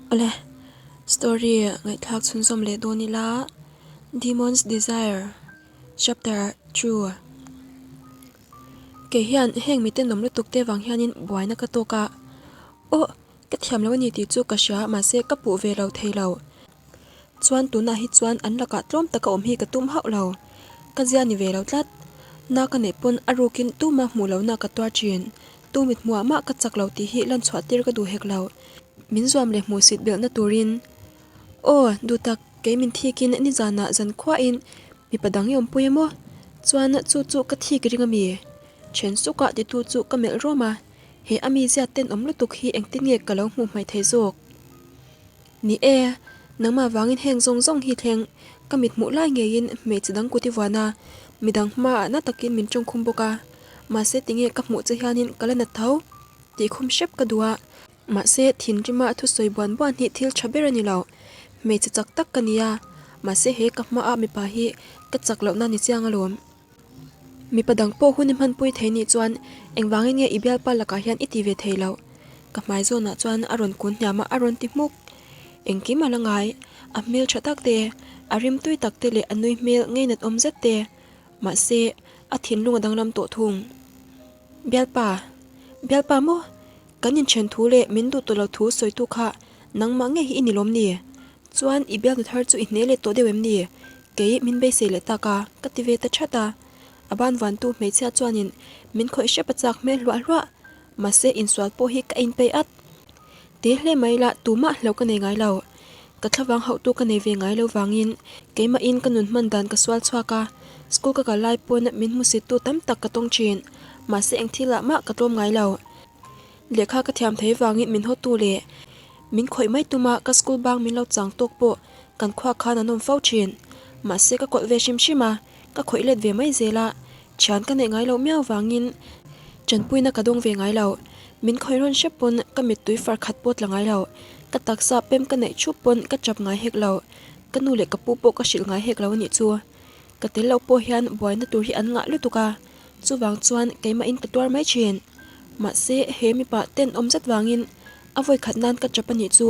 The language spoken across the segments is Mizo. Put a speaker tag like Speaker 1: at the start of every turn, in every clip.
Speaker 1: Awle, story ngaihthlak chhunzawm leh dawn ila Demon's Desire Chapter 2 Kei hian heng mite nawm lutuk te vang hianin buaina ka tawk a, aw ka thiam lo a ni tih chu ka hria mahse ka puh ve lo thei lo. Chuan tunah hi chuan an lakah tlawm taka awm hi ka tum hauh lo. Ka zia ni ve lo tlat. Na ka neih pawn a rukin tuma hmuh lohna ka tuar thin. Tu mit hmuah mah ka chak lo tih hi lan chhuah tir ka duh hek lo. Min zuam leh hmuhsit belhna turin. Aw, duh tak, kei min thikin nizanah zan khuahin mipa dang i awmpui emaw? Chuan chu chu ka thik ring a mi? Then sukah titu chu ka melh rawm a, he a mizia tenawm lutuk hi engtin nge ka lo hmuh hmaih thei zawk? Ni e, nangmah vangin heng zawng zawng hi thleng ka mit hmuh lai ngeiin hmeichhe dang kut i vuan a, midang hmaah na takin min tawngkhum bawk a, mahse tinge ka hmuh che hianin ka la nat tho tih khum hrep ka duh a, mahse thinrima thusawi buan buan hi thil tha ber a ni lo, hmeichhe chak tak ka ni a, mahse he ka hmaa mipa hi ka chak lohna ni chiang alawm. Mipa dang pawh hun i hmanpui thei nih chuan engvangin nge i bialpa lakah hian i ti ve thei loh? Ka hmai zawnah chuan a rawn kun hniam a, a rawn ti hmuk. Engkim a la ngai, a hmel tha tak te, a rimtui tak te leh a nui hmel ngeinat awm zet te. Mahse, a thinlung a danglam tawh thung. Bialpa? Bialpa maw? Kan inthen thu leh min duh tawh lo thu sawitu kha nangmah ngei hi i ni lawm ni? Chuan i bialnu thar chu i hne leh tawh deuh em ni? Kei min beisei leh tak a, ka ti ve ta that a. A ban vantu hmeichhia chuanin min khawih hrep a chak hmel hluah hluah. Mahse insual pawh hi ka inpeih at. Te hle mai la tumah hlo ka nei ngai lo. Ka thlavang hauhtu ka nei ve ngai lo vangin keimahin ka nun hman dan ka sual chhuak a, school ka kal lai pawn min hmusittu tam tak ka tawng thin. Mahse eng thilah mah ka tlawm ngai lo. Lehkha ka thiam thei vangin min hawtu leh min khawih mai tuma ka school bang min lo chang tawk pawh kan khuak khan an awm fo thin. Mahse ka kawlh ve hrim hrim a, ka khawih let ve mai zel a, thian ka neih ngai loh miau vangin tanpuina ka dawng ve ngai lo. Min khawih rawn hrep pawn ka mittui far khat pawh tla ngai lo. Ka taksa pem ka neih thup pawn ka chap ngai hek lo. Ka nu leh ka pu pawh ka hrilh ngai hek lo a nih chu. Ka tel loh pawh hian buaina tur hi an ngah lutuk a, chuvang chuan keimahin ka tuar mai thin. Mahse, he mipa tenawm zet vangin a vawi khat nan ka chap a nih chu.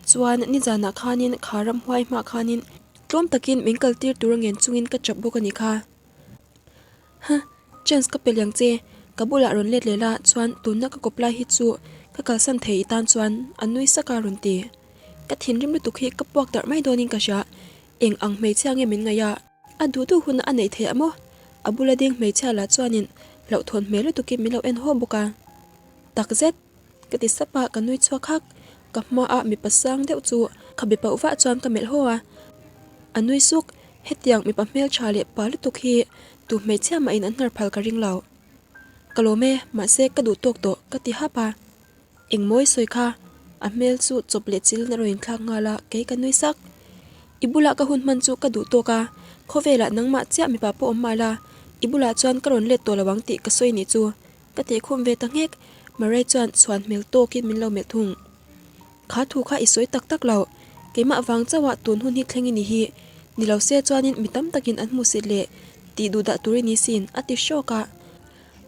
Speaker 1: Chuan nizanah khanin kha ramhuai hmah khanin tlawm takin min kal tir tur a ngen chungin ka chap bawk a nih kha. Huh, chance ka pe liang che, ka bulah rawn let leh la chuan tunna ka kawp lai hi chu ka kalsan thei i tan chuan a nui sak a rawn ti. Ka thinrim lutuk hi ka puak darh mai dawnin ka hria, eng ang hmeichhia nge min ngaih a? A duh duh hun a neih theih a maw? A bula ding hmeichhia lah chuanin hlauhthawn hmel lutukin min lo en haw bawk a. Takzet! Ka ti sap a, ka nui chhuak hak. Ka hmaah mipa sang deuh chu ka be pauh vah chuan ka melh haw a. A nui suk, hetiang mipa hmeltha leh pa lutuk hi tu hmeichhia mahin an hnar phal ka ring lo. Ka lawm e, mahse ka duh tawk tawh ka ti hap a. Engmawi sawi kha, a hmel chu chawp leh chilin a rawn inthlak nghal a, kei ka nui sak. I bulah ka hun hman chu ka duh tawk a, khawvelah nangmah chiah mipa pawh awm mah la, i bulah chuan ka rawn let tawh lo ang tih ka sawi nih chu. Ka tih khum ve ta nghek, Murray chuan chhuan hmel tawkin min lo melh thung. Kha thu kha i sawi tak tak lo, keimah vang chauha tun hun hi thleng i ni hi, ni lo se chuanin mi tam takin an hmuhsit leh tih duh dah tur i ni sin, a ti hrawk a.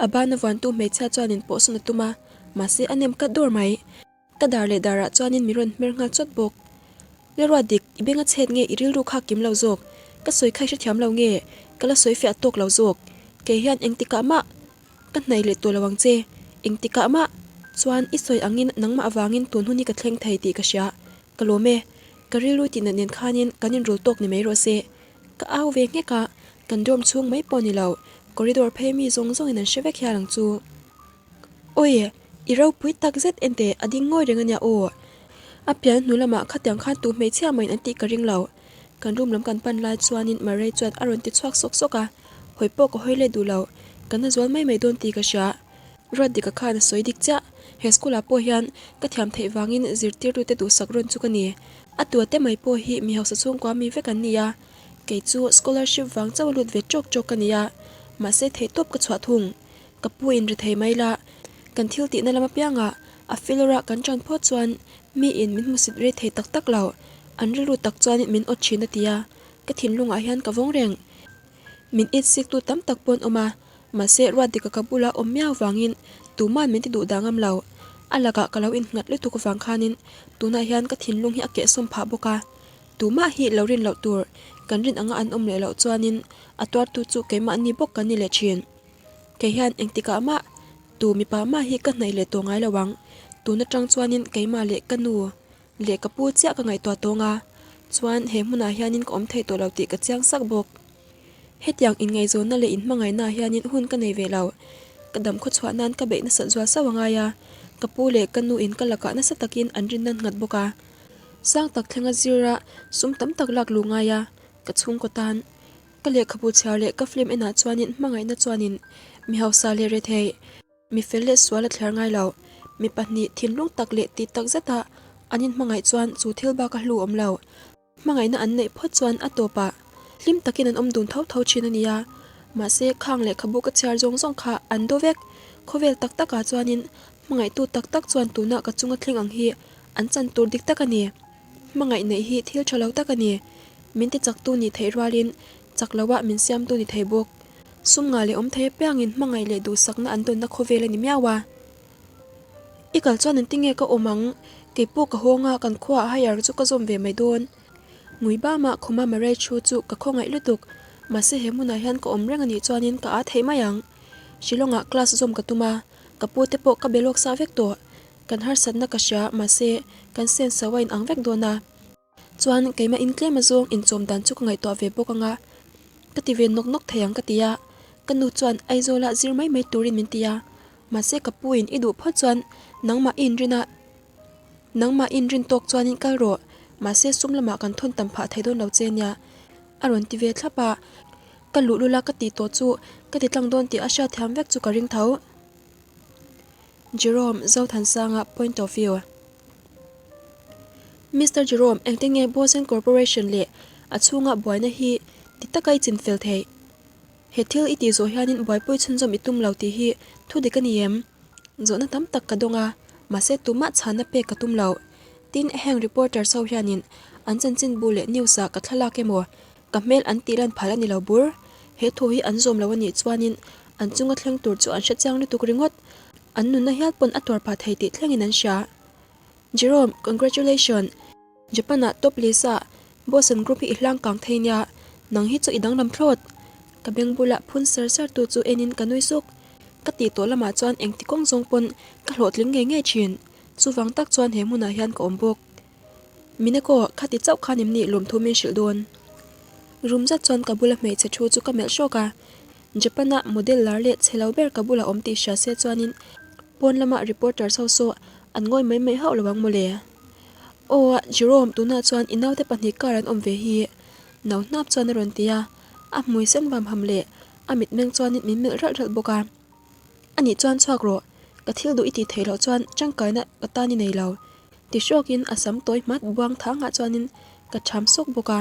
Speaker 1: A bana vuantu hmeichhia chuanin pawhsawn a tum a, mahse a nem kat dawr mai. Ka dar leh darah chuanin mi rawn hmer nghal chawt bawk. La ruat dik, i benga chhet nge i rilru kha kim lo zawk? Ka sawi kha i hrethiam lo nge? Ka la sawi fiah tawk lo zawk. Kei hian engtikah mah ka hnaih leh tawh lo ang che. Engtikah mah chuan i sawi angin nangmah avangin tun hun hi ka thleng thei tih ka hria. Ka lawm e. Ka rilru tihna nen khanin kan inrul tawk ni mai rawh se. Ka au ve nghek a, kan dorm chhung mai pawh ni lo, corridor phei mi zawng zawngin an hre vek hial ang chu. Awi, i ropui tak zet en teh, a ding ngawi reng a nia aw. A pian hnu lamah khatiang khan tu hmeichhia mahin an tih ka ring lo. Kan room lam kan pan lai chuanin Murray chuan a rawn ti chhuak sawk sawk a, hawi pawh ka hawi let duh lo, ka na zual mai mai dawn tih ka hria. Ruatdika khan a sawi dik chiah, he school ah pawh hian ka thiam theih vangin zirtirtute duhsak rawn chu ka ni. A tua te mai pawh hi mi hausa chhungkua mi vek an ni a, kei chu scholarship vang chauh a lut ve tawk tawk ka ni a, mahse theihtawp ka chhuah thung. Ka pu in ri thei mai la, kan thil tihna lam apiangah a filawrah kan ṭan phawt chuan mi in min hmusit rei thei tak tak lo, an rilru tak chuan min awt ṭhin a ti a, ka thinlungah hian ka vawng reng. Min it siktu tam tak pawh an awm a, mahse Ruatdika ka bula awm miau vangin tuman min ti duh dah ngam lo. A lakah ka lo innghat lutuk vang khanin tunah hian ka thinlung hi a kehsawm phah bawk a. Tumah hi lo rin loh tur kan rin anga an awm leh loh chuanin a tuartu chu keimahni bawk kan ni leh thin. Kei hian engtikah mah tu mipa mah hi ka hnaih leh tawh ngai lo ang. Tun atang chuanin keimah leh ka nu leh ka pu chiah ka ngaihtuah tawng a, chuan he hmunah hianin ka awm thei tawh lo tih ka chiang sak bawk. Hetiang inngaihzawnna leh inhmangaihnaah hianin hun ka nei ve lo. Ka dam khawchhuah nan ka beih nasat zual sauh a ngai a, ka pu leh ka nu in ka lakah nasa takin an rin nan nghat bawk a. Sang tak thlenga zira sum tam tak lak luh ngai a, ka chhungkaw tan. Ka lehkhabu chhiar leh ka film enah chuanin hmangaihna chuanin mi hausa leh rethei, mi fel leh sual a thliar ngai lo. Mi pahnih thinlung tak leh tih tak zeta an inhmangaih chuan chu thil bak a hlu awm lo. Hmangaihna an neih phawt chuan a tawpah hlim takin an awm dun tho tho thin a nia. Mahse, khang lehkhabu ka chhiar zawng zawng kha an daw vek. Khawvel tak takah chuanin hmangaihtu tak tak chuan tuna ka chunga thleng ang hi an chan tur dik tak a ni. Hmangaih neih hi thil tha lo tak a ni. Min ti chaktu nih theih rualin chak loah min siamtu ni thei bawk. Sum ngah leh awm thei apiangin hmangaih leh duhsakna an dawnna khawvel a ni miau a. I kal chuan engtinge ka awm ang? Keipawh ka hawng a, kan khuaah higher chu ka zawm ve mai dawn. Ngui bama khuma Maray thu chu ka khawngaih lutuk. Mahse he hmunah hian ka awm reng a nih chuanin ka aa thei mai ang. Shillong-ah class zawm ka tum a, ka pu te pawh ka be lawk sa vek tawh. Kan harsatna ka hria, mahse kan sense a inang vek dawn a. Chuan keimah in tlem azawng inchawm dan chu ka ngaihtuah ve bawk anga ka ti ve nawk nawk thei ang ka ti a, ka nu chuan Aizawla zir mai mai turin min ti a, mahse ka pu in i duh phawt chuan nangmah i inrin a, nangmah i inrin tawk chuanin kal rawh, mahse sum lamah kan thawn tam phah thei dawn lo che nia a rawn ti ve thlap a, ka luhlul a ka tih tawh chu ka ti tlang dawn tih a hriatthiam vek chu ka ring tho. Jerome Zothansanga point of view. Mister Jerome, engtin nge Bosen Corporation leh a chhunga buaina hi ti taka i chinfel theih? He thil i tih zawh hianin buaipui chhunzawm i tum lo tih hi thu dik a ni em? Zawhna tam tak ka dawng a, mahse tumah chhanna pek ka tum lo. Tin, heng reporters ho hianin an chanchinbu leh news ah ka thlalak emaw, ka hmel an tih lan phal a ni lo bur. He thu hi an zawm lo a nih chuanin an chunga thleng tur chu an hre chiang lutuk ringawt. An nunna hial pawn a tuar pah thei tih thlengin an hria. Jerome, congratulation! Japan-ah top list-ah Boson Group hi i hlang kang thei nia, nang hi chu i danglam thlawt! Ka beng bulah phun ser ser tu chu enin ka nui suk. Ka tih tawh lamah chuan engti kawng zawng pawn ka hlawhtling ngei ngei thin. Chuvang tak chuan he hmunah hian ka awm bawk. Mineko, khati chauh khan em ni lawmthu min hrilh dawn? Rum zat chuan ka bula hmeichhe thu chu ka melh hrawk a. Japan-a model lar leh chhe lo ber ka bulah awm tih hria se chuanin pawn lama reporters ho saw an ngawi mai mai hauh lo ang mawle. Aw, Jerome, tunah chuan i naute pahnih kar an awm ve hi. No hnap chuan a rawn ti a, a hmui sen vam ham leh a mitmeng chuanin min melh ralh ralh bawk a. Anih chuan chhuak rawh, ka thil duh i tih theih loh chuan tangkaina ka tan i nei lo. Ti hrawkin a sam tawi hmat buang thangah chuanin ka cham sawk bawk a.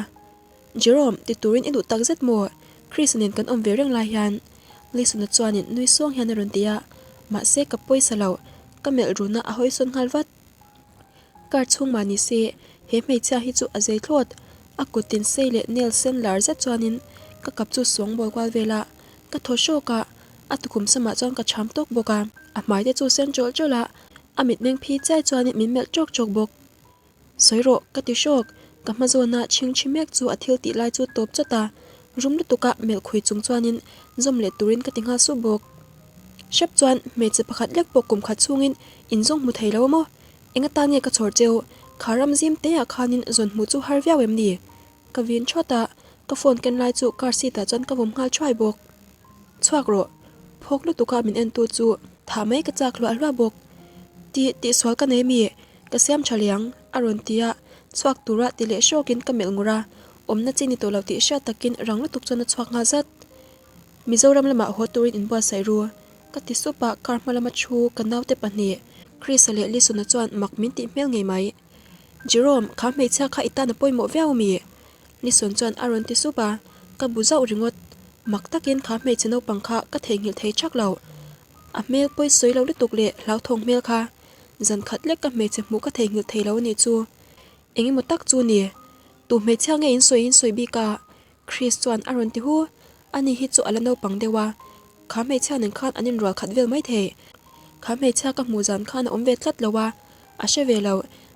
Speaker 1: Jerome, ti turin i duh tak zet maw? Chris-a nen kan awm ve reng lai hian Lison-a chuanin nui suang hian a rawn ti a, mahse ka pawisa lo, ka melh runa a hawi sawn nghal vat. Car chhung mah ni se, he hmeichhia hi chu a zei thlawt. A kut tin sei leh nail sen lar zet chuanin ka kap chu suang bawl kual vel a, ka thaw hrawk a, a tukhum samah chuan ka cham tawk bawk a. A hmai te chu sen chawlh chawlh a, a mitmeng phi chiai chuanin min melh chawk chawk bawk. Sawi rawh, ka ti hrawk. Ka hma zawna chhingchhi mek chu a thil tih lai chu tawp chawt a, rum lutuka melh khui chung chuanin zawm leh turin ka ti nghal sup bawk. Hrep chuan hmeichhe pakhat lek pawh kum khat chhungin in zawng hmu thei lo a maw? Eng atan nge ka chhawr cheu? Kha ram zim te ah khanin zawn hmuh chu har viau em ni? Ka vin thawt a, ka phone ken lai chu car seat ah chuan ka vawm nghal thuai bawk. Chhuak rawh. Phawk lutuka min entu chu thah mai ka chak hluah hluah bawk. Tih tihsual ka nei mi? Ka siam tha liang, a rawn ti a, chhuak tura ti leh hrawkin ka melh ngur a, awmna chi ni tawh lo tih hriat takin rang lutuk chuan a chhuak nghal zat. Mizoram lamah haw turin inbuatsaih ru, ka ti sup a, car hma lama thu ka naute pahnih, Chris-a leh Lison-a chuan mak min tih hmel ngei mai. Jerome, kha hmeichhia kha i tan a pawimawh viau ami? Lison chuan a rawn ti sup a, ka bu zauh ringawt. Mak takin kha hmeichhe naupang kha ka theihnghilh thei thak lo. A hmel pawi sawi lo lutuk leh hlauthawng hmel kha zan khat lek ka hmeichhe hmuh ka theihnghilh thei lo a nih chu. Eng emaw tak chu ni. Tu hmeichhia nge in sawi in sawi bik a? Chris chuan a rawn ti hu. Ani hi chu a la naupang deuh a. Kha hmeichhia nen khan an inrual khat vel mai thei. Kha hmeichhia ka hmuh zan khan a awm ve tlat lo a, a hre ve lo.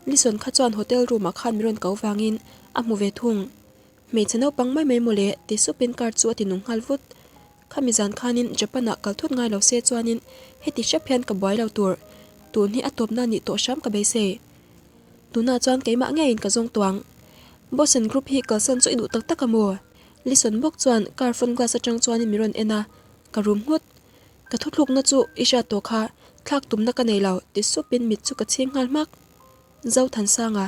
Speaker 1: Lison kha chuan hotel room ah khan min rawn ko vangin a hmu ve thung. Hmeichhe naupang mai mai mawle ti supin car chu a ti nung nghal vut. Khami zan khanin Japan ah kal thut ngai lo se chuanin heti hrep hian ka buai lo tur. Tun hi a tawpna nih tawh hram ka beisei. Tunah chuan keimah ngeiin ka zawng tuang. Bosen group hi kalsan chu i duh tak tak a maw? Lison bawk chuan car front glass atang chuanin min rawn en a, ka rum nghut. Ka thuthlukna chu i hriat tawh kha, thlak tumna ka nei lo ti supin mit chu ka chhing nghal hmak. Zothansanga,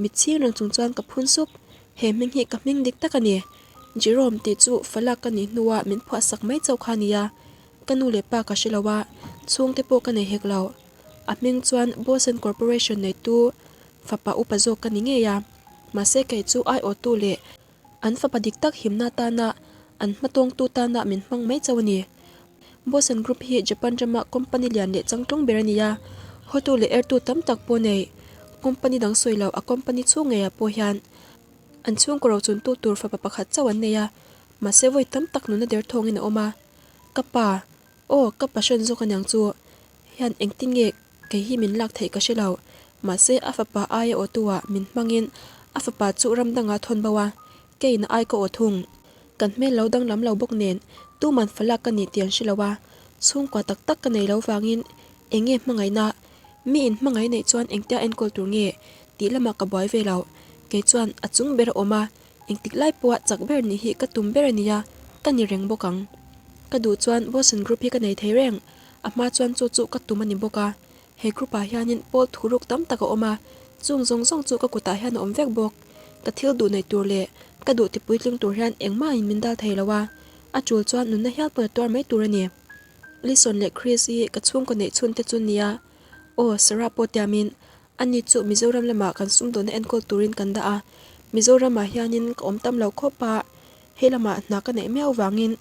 Speaker 1: mit chhing reng chung chuan ka phun sup. He hming hi ka hming dik tak a ni. Jerome tih chu falak ka nih hnua min phuahsak mai chauh kha a nia. Ka nu leh pa ka hre lo a, chhungte pawh ka nei hek lo. A hming chuan Bosen Corporation neitu fapa upa zawk ka ni ngei a, mahse kei chu aiawhtu leh an fapa dik tak himna tana an hmatawngtu tana min hmang mai chauh a ni. Bosen Group hi Japan rama company lian leh changtlung ber a ni a, hotu leh ertu tam tak pawh nei. Company dang sawi lo a company chhung ngeiah pawh hian an chhungkaw rochuntu tur fapa pakhat chauh an nei a, mahse vawi tam tak nuna derthawngin a awm a. Ka pa, aw ka passion zawk aniang chu. Hian engtin nge kei hi min lak theih ka hre lo. Mahse a fapa aia awtu ah min hmangin a fapa chu ram dangah thawn bo a, keiin a ai ka aw thung. Kan hmel lo danglam lo bawk nen tuman falak ka nih tih an hre lo a, chhungkua tak tak ka nei lo vangin eng nge hmangaihna, mi in hmangaih neih chuan engtia enkawl tur nge tih lamah ka buai ve lo. Kei chuan a chung ber a awm a, Engtik lai pawha chak ber nih hi ka tum ber a nia, ka ni reng bawk ang. Ka duh chuan Boston Group hi ka nei thei reng, a hma chuan chu chu ka tum a ni bawk a. He group ah hianin pawl thuruk tam tak a awm a, chung zawng zawng chu ka kutah hian a awm vek bawk. Ka thil duh neih tur leh ka duh tipuitling tur hian engmahin min dal thei lo a, a tul chuan nunna hial pawn a tuar mai tur a ni. Lison leh Chris hi ka chhungkaw neih chhun te chu nia, aw Sarah pawh tiamin Ani chu Mizoram lamah kan sumdawnna enkawl turin kan dah a, Mizoramah hianin ka awm tam lo khawp a, he lamah hna ka neih miau vangin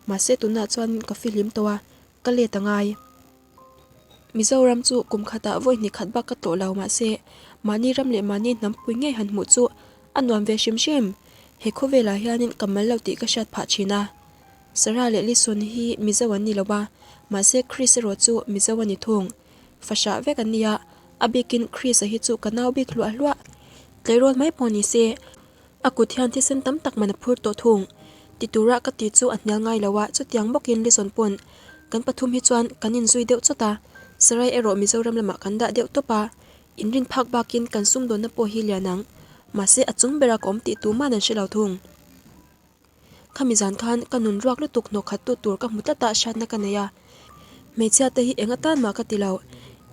Speaker 1: mahse tunah chuan ka fihlim tawh a, ka let a ngai. Mizoram chu kum khatah vawi hnih khat bak ka tlawh lo mahse mahni ram leh mahni hnampui ngei han hmuh chu a nuam ve hrim hrim. He khawvelah hianin ka mal lo tih ka hriat phah thin a. Sarah leh Lison hi Mizo an ni lo a, mahse Chris erawh chu Mizo a ni thung. Fahrah vek an nia, a bikin Chris-a hi chu ka nau bik hluah hluah. Tleirawl mai pawh ni se, a kut hian thisen tam tak man a phur tawh thung. Ti tura ka ti chu a hnial ngai lo a, chutiang bawkin Lison pawn kan pathum hi chuan kan inzui deuh chawt a, Sarai erawh Mizoram lamah kan dah deuh tawp a, inrin phak bakin kan sumdawnna pawh hi lian ang. Mahse a chung bera ka awm tih tuman an hre lo thung. Khami zan khan ka nun ruak lutuk hnawh khat tu tur ka hmu tlat a hriatna ka nei a. Hmeichhia te hi eng atan mah ka ti lo,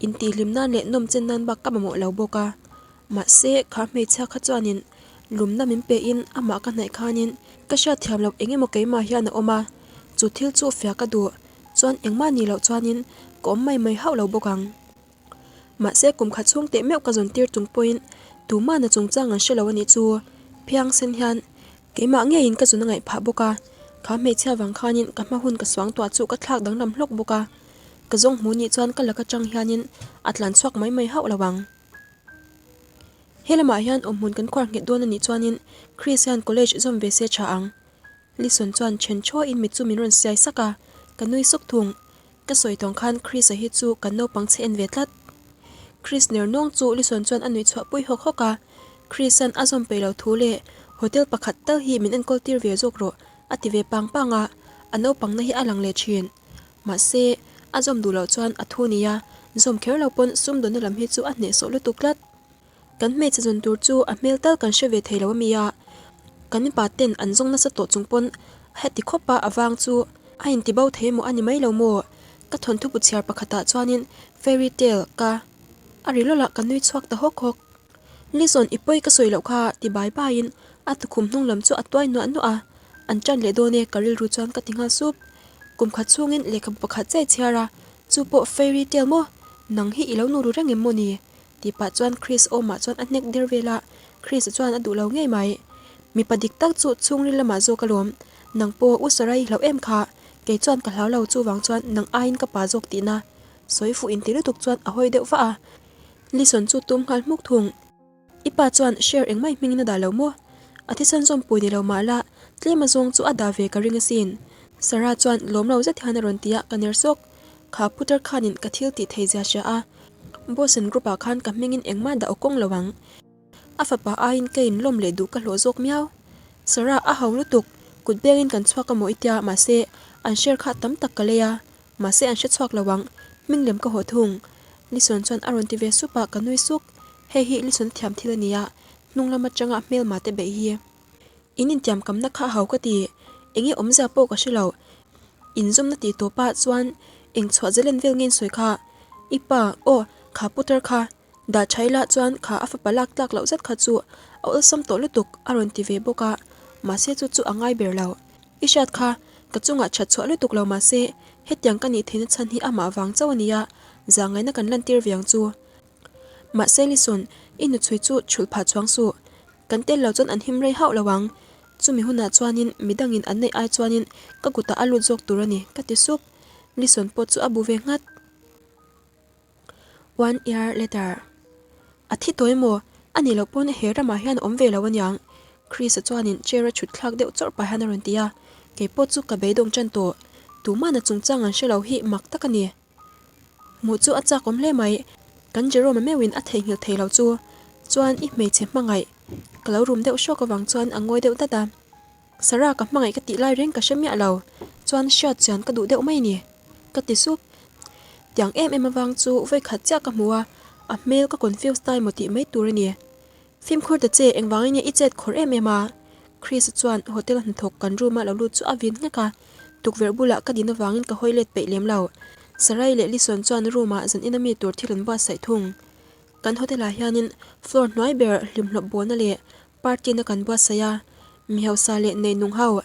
Speaker 1: intihhlim nan leh nawm chen nan bak ka mamawh lo bawk a. Mahse, kha hmeichhia kha chuanin lumna min pe in amah ka hnaih khanin ka hriat thiam loh eng emaw keimah hian a awm a, chu thil chu fiah ka duh chuan engmah ni loh chuanin ka awm mai mai hauh lo bawk ang. Mahse kum khat chhung teh meuh ka zawn tir chung pawhin tumahna chungchang an hre lo a nih chu. Phiang sen hian keimah ngeiin ka zun a ngaih phah bawk a, kha hmeichhia vang khanin ka hma hun ka suang tuah chu ka thlak danglam hlawk bawk a, ka zawng hmu nih chuan ka laka tang hianin a tlan chhuak mai mai hauh lo ang. He lamah hian awmhmun kan khuar nghet dawn a nih chuanin Chris hian college zawm ve se tha ang. Lison chuan then thuain mit chu min rawn siai sak a, ka nui suk thung. Ka sawi tawng khan Chris-a hi chu kan naupang chhe en ve tlat. Chris ner nawng chu Lison chuan a nuih chhuah pui hawk hawk a. Chris-a'n a zawm peih lo thu leh hotel pakhat tal hi min enkawl tir ve zawk rawh a ti ve pang pang a, a naupangna hi a lang leh thin. Mahse, a zawm duh loh chuan a thu nia, zawm kher lo pawn sumdawnna lam hi chu a hnehsawh lutuk tlat. Kan hmeichhe zawn tur chu a hmel tal kan hre ve thei lo a mi a, kan mipa ten an zawng nasa tawh chung pawn a heti khawp a avang chu a inti bo thei emaw a ni mai lo maw? Ka thawnthu bu chhiar pakhatah chuanin fairy tale ka a ri lawlh a ka nui chhuak ta hawk hawk. Lison i pawi ka sawi loh kha ti bai baiin a tukhum hnung lam chu a tuai nuah nuah a, an ṭan leh dawn e ka rilru chuan ka ti nghal sup. Kum khat chhungin lehkhabu pakhat chiah i chhiar a, chu pawh fairy tale maw? Nang hi i lo nu ru reng em maw ni? Tih pah chuan Chris awmah chuan a hnek der vel a, Chris chuan a duh lo ngei mai. Mipa dik tak chu chhungril lamah zawk alawm, nang pawh u Sarai i hlauh em kha, kei chuan ka hlau lo chuvang chuan nang aiin ka pa zawk tihna. Sawi fuh inti lutuk chuan a hawi deuh vah a, Lison chu tum nghal hmuk thung. I pa chuan share engmah i hmingin a dah lo maw? A thisen zawm pui ni lo mah la, tlem azawng chu a dah ve ka ring asin. Sarah chuan lawm lo zet hian a rawn ti a, ka ner sawk. Kha putar khanin ka thil tih thei zia hria a, Boss-in group-ah khan ka hmingin engmah dah awkawng lo ang. A fapa aiin ka inlawm leh duh ka hlawh zawk miau. Sarah, a ho lutuk, kut bengin kan chhuak a maw i tia, mahse, an share kha tam tak ka lei a, mahse an hre chhuak lo ang, hming lem ka haw thung. Lison chuan a rawn ti ve sup a, ka nui suk. Hei hi Lison thiam thil a nia, hnung lam atanga hmelma te beih hi. In intiam kamna kha a ho ka ti, enge awmzia pawh ka hre lo. Inzawmna tih tawpah chuan eng chhuah zalen vel nge in sawi kha? I pa, aw, kha putar kha. Dah tha ila chuan kha a fapa lak tlak loh zet kha chu a awlsam tawh lutuk a rawn ti ve bawk a, mahse chu chu a ngai ber lo. I hriat kha, ka chungah that chhuah lutuk lo mahse hetiang ka nih theihna chhan hi amah vang chauh a nia, zahngaihna kan lantir ve ang chu. Mahse Lison, i hnuchhui chu chhulh phah chuang suh. Kan tel lo chuan an him rei hauh lo ang. Chumi hunah chuanin midangin an neih ai chuanin ka kutah a lut zawk tur a ni, ka ti sup. Lison pawh chu a bu ve nghat. One year later. A thi tawh emaw? A nih loh pawn he ramah hian a awm ve lo aniang. Chris-a chuanin chair a chhut thlak deuh chawrh pah hian a rawn ti a, kei pawh chu ka beidawng tan tawh. Tumahna chungchang an hre lo hi mak tak a ni. Hmuh chu a chak awm hle mai. Kan Jerome-a meuhin a theihnghilh thei lo chu. Chuan i hmeichhe hmangaih. Ka lo rum deuh hrawk avang chuan a ngawi deuh dat a. Sarah ka hmangaih ka tih lai reng ka hre miah lo, chuan hriat chian ka duh deuh mai ni, ka ti sup. Tiang em em avang chu vawikhat chiah ka hmu a, a hmel ka confuse ta emaw tih mai tur a ni. Fimkhur ta che, engvangin nge i chet khawr em em a? Chris chuan hotel hnathawk kan room a lo lut chu a vin nghek a, tukverh bulah ka din avangin ka hawi let peih lem lo. Sarai leh Lison chuan room ah zan ina mi tur thil an buatsaih thung. Kan hotel ah hianin floor hnuai ber hlimhlawp bawlna leh Party na kan buatsaih a, mi hausa leh neinung ho,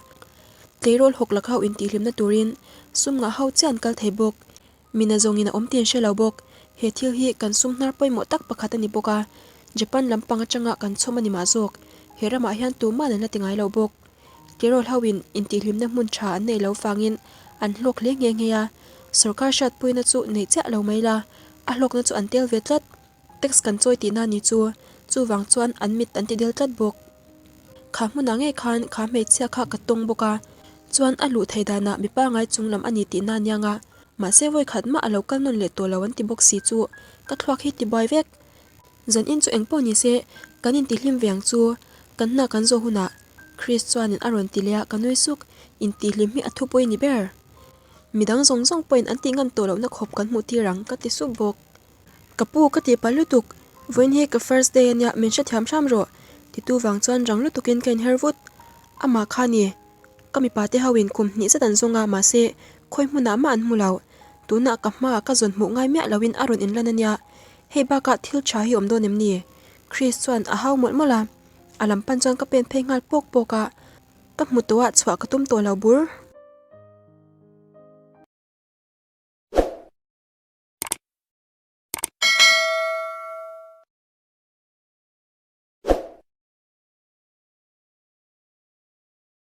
Speaker 1: tleirawl hawk lak ho intihhlimna turin sum ngah ho chiah an kal thei bawk. Mi na zawngin a awm tih an hre lo bawk. He thil hi kan sum hnar pawimawh tak pakhat a ni bawk a, Japan lampang atanga kan chhawm a ni mah zawk. He ramah hian tuman an la ti ngai lo bawk. Tleirawl ho in intihhlimna hmun tha an nei lo vangin an hlawk hle nghe nghe a, sorkar hriatpuina chu neih chiah lo mai la, a hlawkna chu an tel ve tlat. Tax kan chawi tihna ni chu, chuvang chuan an mit an ti del tlat bawk. Kha hmunah ngei khan kha hmeichhia kha ka tawng bawk a, chuan a luh thei danah mipa ngai chung lam a ni tihna aniang a, mahse vawikhat mah a lo kal nawn leh tawh lo an ti bawk si chu ka thluak hi ti buai vek. Zan in chu engpawh ni se kan intihlim ve ang chu, kan hna kan zawh hunah Chris chuanin a rawn ti leh a, ka nui suk, intihlim hi a thupui ni ber. Midang zawng zawng pawhin an tih ngam tawh lohna khawp kan hmuh tir ang ka ti sup bawk. Ka pu ka tih palh lutuk, vawiin hi ka first day ania min hrethiam hram rawh titu vang chuan rang lutukin ka inher vut. Amah kha ni, ka mipa te ho in kum hnih zet an zawng a mahse khawi hmunah mah an hmu lo. Tunah ka hmaah ka zawn hmuh ngai miah loin a rawn inlan ania, hei bakah thil tha hi awm dawn em ni? Chris chuan a hau mawlh mawlh a, a lam pan chuan ka pen phei nghal pawk pawk a, ka hmu tawh ah chhuah ka tum tawh lo bur.